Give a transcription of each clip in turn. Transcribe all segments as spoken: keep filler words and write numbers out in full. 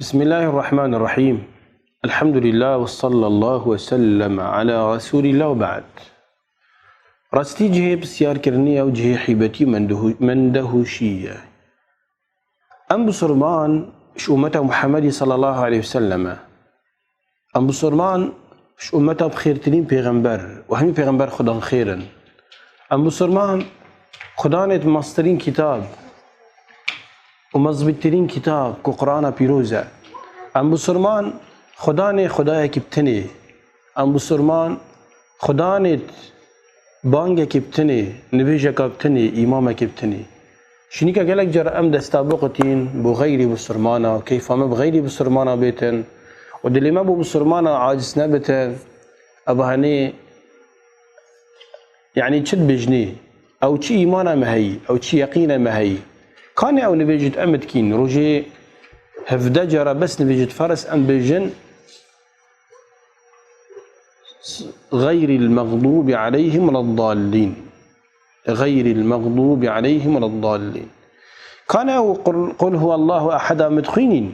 Bismillahirrahmanirrahîm. Elhamdulillah ve sallallahu ve sellem ala Resulillah ve ba'd. Rastî cihê pisyarkirinê ew cihê hîbetî û mendehu-, mendehûşî ye. Em bisurman ji ummeta Muhammedî sallallahu aleyhi ve sellem e. Em bisurman ji ummeta bi xêrtirîn pêxember û hemî pêxember Xudan xêr in. Em bisurman Xudanê di mastirîn kitab û mezbîttirîn kitab ku Qur'ana pîroz e. Em bisurman Xudanê Xudayekî bi tinê. Em bisurman Xudanê bangekî bi tinê, nivêjeka bi tinê, îmamekî bi tinê. Şînîka gelek cara em desta biqutîn bo xeyrî bisurmana, keyfa me bi xeyrî bisurmana bêtin û dilê me bo bisurmana aciz nebitin. Eva henê, yanî çi dibêjinê? Ew çi îmana me heyî? Ew çi yeqîne me heyî? Kanê ew nivêjit em dikîn? Rojê hevdeh cara bes nivêjit feres em bêjin, غير المغضوب عليهم ولا الضالين. غير المغضوب عليهم ولا الضالين. Kanê ew qul, qul huwallahu eheda em dixwînîn?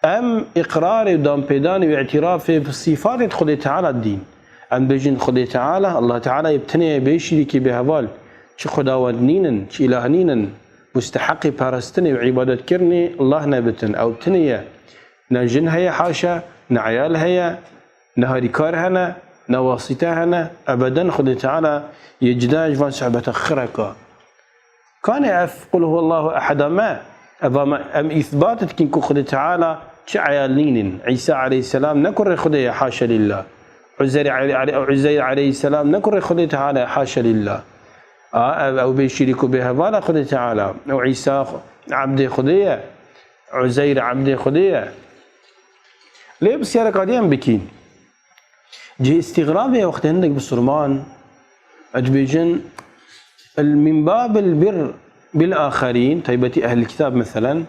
Em îqrarê û danpêdanê û îtirafê bi sîfatê di Xwedê Teala dîn. Em bêjin Xwedê Teala, Allah Teala yê bi tinê ye, bê şirîkê, bê heval. Çi xwedawend nînin, çi îlah nînin, musteheqê parestinê û îbadetkirinê Allah nebitin. Ew bi tinê ye. Ne jin heye haşa, ne eyal heye, ne harîkar hene, ne wasîte hene. Ebeden Xwedê Teala yê cida ji van sohbeta xireka. Kanê ev qul huwallahu eheda me, eva me, em îsbat dikin ku Xwedê Teala çi eyal nînin. Îsa aleyhisselam ne kurê Xwedê ye, haşa lillah. Uzeyr ale-, ale-, Uzeyr aleyhisselam ne kurê Xwedê Teala ye, haşa lillah. A, ev, ew bê şirîk û bê hevala Xwedê Teala. Ew Îsa xwe-, ebdê Xwedê ye. Uzeyr ebdê Xwedê ye. Lê pisyareka dî em bikîn. Cihê îstîxrabê wextê hindek bisurman, ez dibêjin, el min babil bir bil axerîn, taybetî ehlil kitab meselen,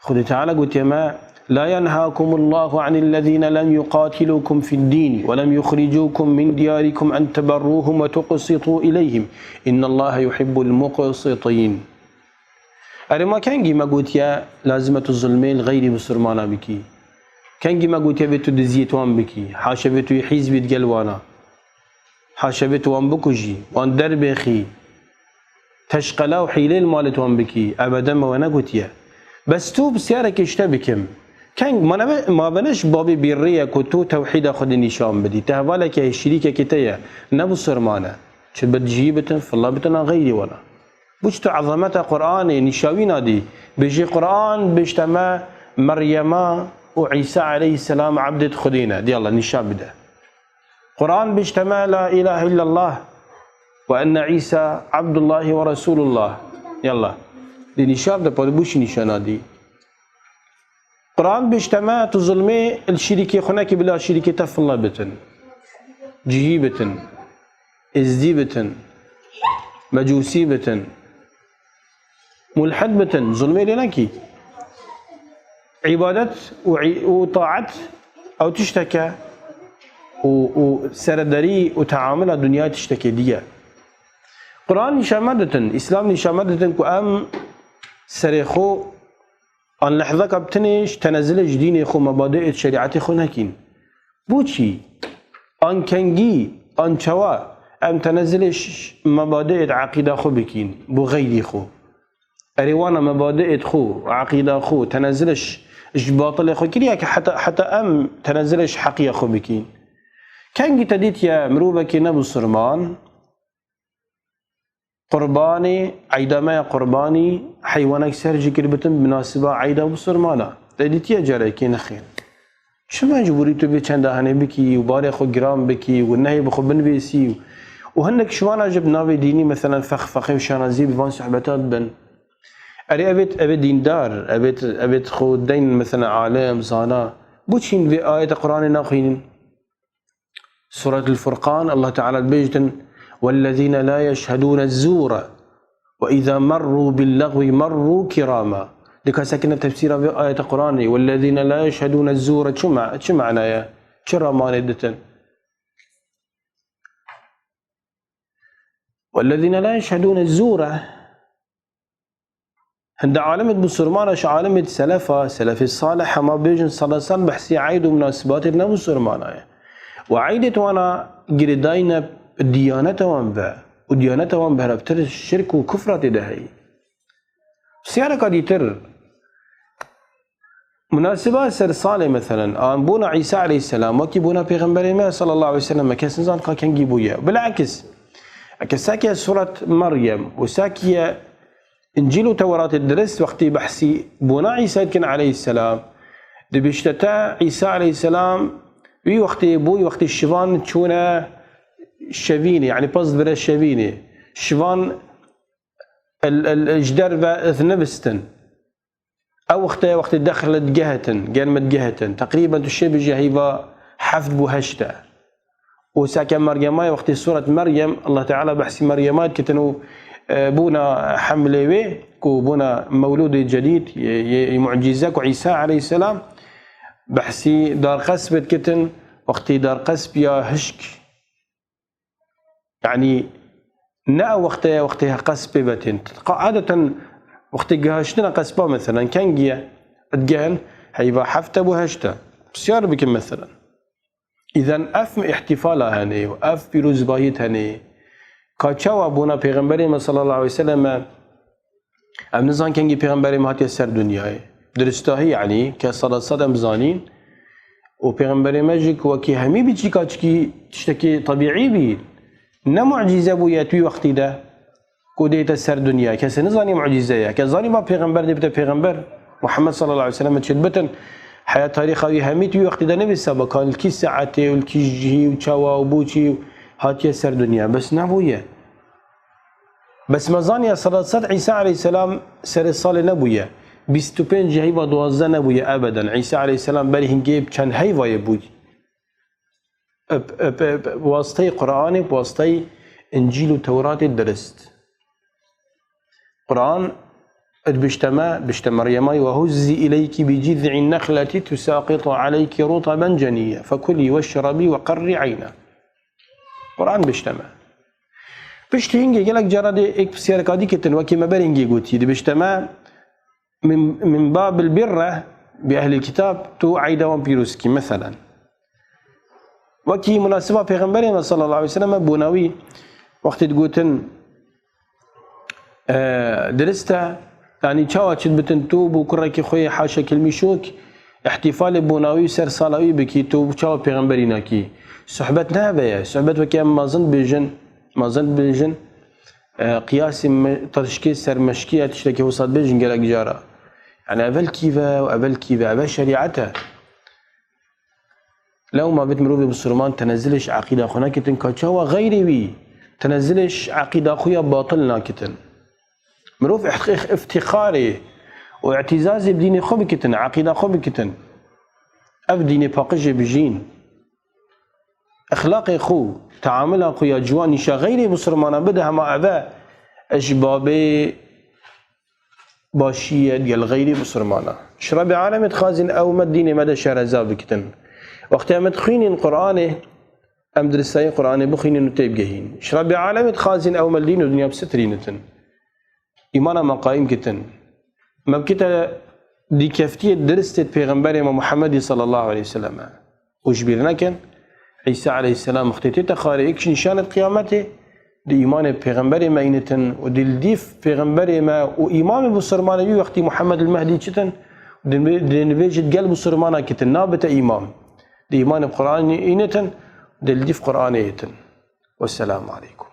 Xwedê Teala gotiye me, "La yenhakumullahu anillezîne lem yuqatilukum fid dîn ve lem yuxricukum min diyarikum en teberruhum ve tuqsitû ileyhim. İnnallâhe yuhibbul muqsitîn." Erê, ma kengî me gotiye lazim e tu zulmê li xeyrî bisurmana bikî? Kengî me gotiye vê tu diziyê tu wan bikî? Haşa vê tu yê hîz bî digel wana. Haşa vê tu wan bikujî, wan derbêxî. Teşqela û hîlê li malê tu wan bikî. Ebeden me we negotiye. Bes tu pisyarek ji te bikim. Keng, ma nebe, ma bene ji babê bîrrê ye ku tu tewhîda Xwedê nîşan bidî. Te hevaleke heye, şirîkekê te ye. Ne bisurman e. Çi bi dijî bitin, filla bitin an xeyrî wana. Bo çi tu ezameta Qur'anê nîşawî nadî? Bêjî Qur'an bêjte me Meryema û Îsa aleyhisselam ebdêt Xwedê ne. Dî Allah nîşa bide. Qur'an bêjte me la ilahe illallah ve enne Îsa Abdullahi ve Resulullah. Yallah. Dî nîşa bide, pa bo çi nîşa nadî? Qur'an bêjte me tu zulmê li şirîkê xwe nekî bila şirîkê te filla bitin. Cihî bitin. Êzdî bitin, mecûsî bitin, mulhed bitin, zulmê lê nekî. Îbadet û î-, û taet ew tişteke û, û serederî û teamula dinyayê tiştekê dî ye. Quran nîşan me ditin, Îslam nîşan me ditin ku em serê xwe an lehzeka bi tinê ji tenezilê ji dînê xwe, mebadê şerîetê xwe nekîn. Bo çî? An kengî, an çawa em tenezilê ş-, ş-, mebadê êd eqîda xwe bikîn, bo xeyrî xwe? Erê wana mebadê êd xwe, eqîda xwe, tenezilê ş-, ji batilê xwe kiriye ki heta, heta em tenezilê ji heqiya xwe bikîn. Kengî te dîtiye mirovekî ne bisurman, qurbanê, eyda me ya qurbanî, heywanek ser jî kiribitin bi minasiba eyda bisurmana. Te dîtiye carekê nexêr. Çi mecbûrî tu vê çenda henê bikî û barê xwe giran bikî û nehê bi xwe binivîsî û, û hinek ji wana jî bi navê dînî, meselen, fex-, fexê û şanazî bi van sohbeta dibin. Erê, evêt, evê dîndar, evêt, evêt xwe deyn, meselen, alim, zana. Bo çîn vê ayeta Quranê naxwînin? Suretul Furqan, Allah Teala dibêjtin, "Wellezîne la yeşhedûne zûre ve izâ merrû billehwi merrû kirâma." Dika sekine tefsîra vê ayeta Quranê, "Wellezîne la yeşhedûne zûre" çi ma-, çi mana ye? Çi ramanê ditin? "Wellezîne la yeşhedûne zûre." Hinde alimêt Musulmana ji alimêt Selefa, Selefê Salih hema bêjin sala sal behsî eyd û munasibatêt ne Musulmana ye. Û eydêt wana girêdayî ne diyaneta wan ve. Û diyaneta wan berhevtir şirk û kufra tê de heyî. Pisyareka dîtir, munasiba ser salê meselen, an bona Îsa aleyhisselam, wekî bona Pêxemberê me sallallahu aleyhi ve sellem, kes nizan ka kengî bûye. Bilakis, eke seke suret Meryem û sekiye Încîl û Tewratê dirist wextî behsî bona Îsa dikin aleyhisselam, dibişte te Îsa aleyhisselam wî wextê bû, wextî şivan çûne şevînê, yani pez vire şevînê. Şivan el, el, ji derve nivîstin. Ew wextê, wextê dexil digehetin, germ digehetin. Teqrîben tu şê bijî heyva heft bû heşt e. Û seke Meryema ye, wextê suret Meryem, Allah Teala behsî Meryema dikitin û, e, bûna hemlê wê, ku bûna mewlûdê cedîd, yê, yê, yê mucîze ku Îsa aleyhisselam, behsî darqesp dikitin, wextê darqesp ya hişk, yani ne ew wextê ye, wextê qesp pê ve tên. Adeten wextê gihaştina qespa, meselen, kengî ye, digehin, heyva heft e bû heşt e. Pisyar bikin, meselen. Îzen ev mi îhtîfala hene û ev pîrozbahiyê hene? Ka çawa bona Pêxemberê me sallallahu aleyhi ve sellem e, em nizan kengî Pêxemberê me hatiye ser dinyayê. Diristahî, yanî, ke sala sed em zanîn û Pêxemberê me jî ku wekî hemî biçîka çikî tiştekî tebîî bî, ne mucîze bûye tu wî wextî de. Ku dête ser dinya. Kesê nizanî mucîze ye. Kes zanî va pêxember dê bite pêxember. Muhammed sallallahu aleyhi ve sellem çi dibitin. Heya tarîxa wî hemî tu wî wextî de nebî seba kan li kî saetê û li kî cihî û çawa û bo çî hatiye ser dinya. Bes nebûye. Bes me zaniye sala sed Îsa aleyhisselam serê salê nebûye. Bîst û pênc heyva duwazdeh nebûye ebeden. Îsa aleyhisselam berî hingê bi çend heyvayê bûye. Bi, bi, bi, bi wasiteyê Qur'anê, bi wasiteyê Încîl û Tewratê dirist. Qur'an dibişte me, dibişte Meryema, "Ve huzzi ileyki bi ciz'in nexleti tusaqitu aleyki rutaben ceniyye. Fekulî veşrebî ve qerrî eyna." Qur'an dibişte me. Piştî hingê gelek cara dê êk pisyareka dî kitin, wekî me berê hingê gotî, dibişte me, min, min babil birre bi ehlil kitab, tu eyda wan pîroz kî, meselen. Wekî munasiba Pêxemberê me sallallahu aleyhi ve sellem, bonawî, wextê digotin, e, dirist e, yanî çawa çi dibitin tu bû kurekî xwe yê haşa kilmî şok, îhtîfalê bonawî û ser sala wî bikî, tu çawa pêxemberî nakî? Sohbet ne eve ye. Sohbet wekî em mazin dibêjin, mazin dibêjin, e, qiyasî me-, tirşikê sermeşkî ye, tiştekî wisa dibêjin gelek cara. Yani evel kî ve û evel kî ve, eve şerîet e. Lewma bit mirovê bisurman tenezilê ji eqîda xwe nekitin, ka çawa xeyrê wî tenezilê ji eqîda xwe ya batil nakitin. Mirov îh-, îh-, îftîxarê û îtîzazê bi dînê xwe bikitin, eqîda xwe bikitin. Ev dînê paqijê bijîn. Exlaqê xwe, teamula xwe ya ciwan nîşa xeyrê bisurmana bide, hema eve ji babê başî ye digel xeyrê bisurmana. Ji Rebbê alemê dixwazin ew me dînê me de şereza bikitin. Wextê em dixwînin Qur'anê, em diristayê Qur'anê bixwînin û têbigehîn. Ji Rebbê alemê dixwazin ew me li dîn û dinya bisitirînitin. Îmana me qayîm kitin. Me bikite dîkeftiyê diristê Pêxemberê me Muhammedî sallallahu aleyhi ve selleme. Û ji bîr nekin, Îsa aleyhisselam wextê tête xarê, êk ji nîşanê qiyametê, di îmanê Pêxemberê me înitin û di li dîf Pêxemberê me û îmamê bisurmanê wî wextî Muhammed el Mehdî çitin, di nivê, di nivê jî gel bisurmana kitin, nabite îmam. Di îmanê Qur'anê înitin, di li dîf Qur'anê înitin. Wesselamu aleykum.